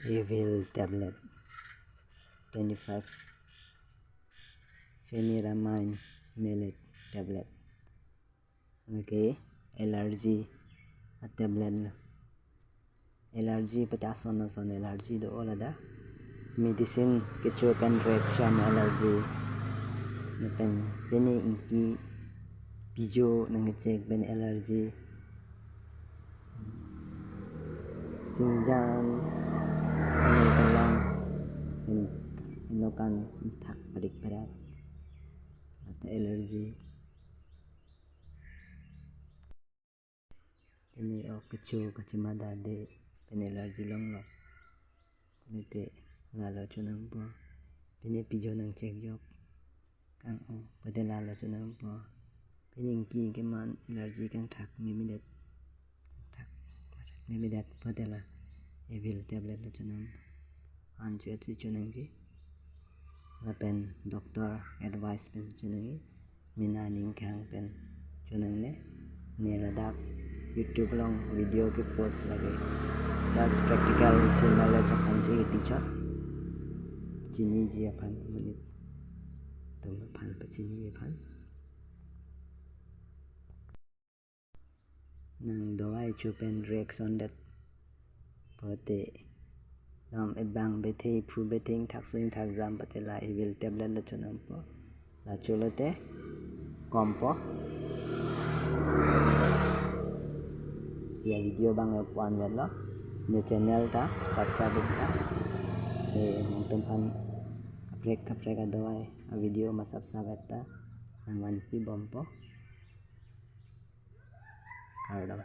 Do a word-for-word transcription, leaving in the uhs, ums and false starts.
Evil tablet, twenty-five Phenyramine maleate tablet. Lake allergy a-tablet lo. Allergy pute ason ason allergy do, o ladak medicine kecho pen reaction allergy. Lapen pini ingki pijo nangkechek pen allergy. Singjam, kani kelang, in-, inokan thak parik parak. Lata allergy. Pini ok kecho kachimada de, pini allergy longlo. Pini te lalo chonangpo. Pini pijo nangchek jok. Kang o, pute lalo chonangpo. Pini ingki keman allergy kangthak memedet. Thak memedet pute la Evil tablet lo chonang. An chuet si chonangji. Lapen doctor advice pen chonangji. Mena ning kehang pen chonangne. Ne ladak YouTube along video kepost lake. Just practical isi knowledge aphan si ketichot. Chiniji aphan, monit atum aphan pachiniji aphan. Nang dawai cho pen reaction det pute dam ebang bethe, phu bethe, ingthak so ingthak jam pute la Evil tablet lo chonangpo. La cholo te kompo. Si a-video abang e puan vet lo. Ne channel ta subscribe tha. E nangtum aphan kaprek kaprek adawai a-video masap savet ta nangvanpi bompo. Kardom.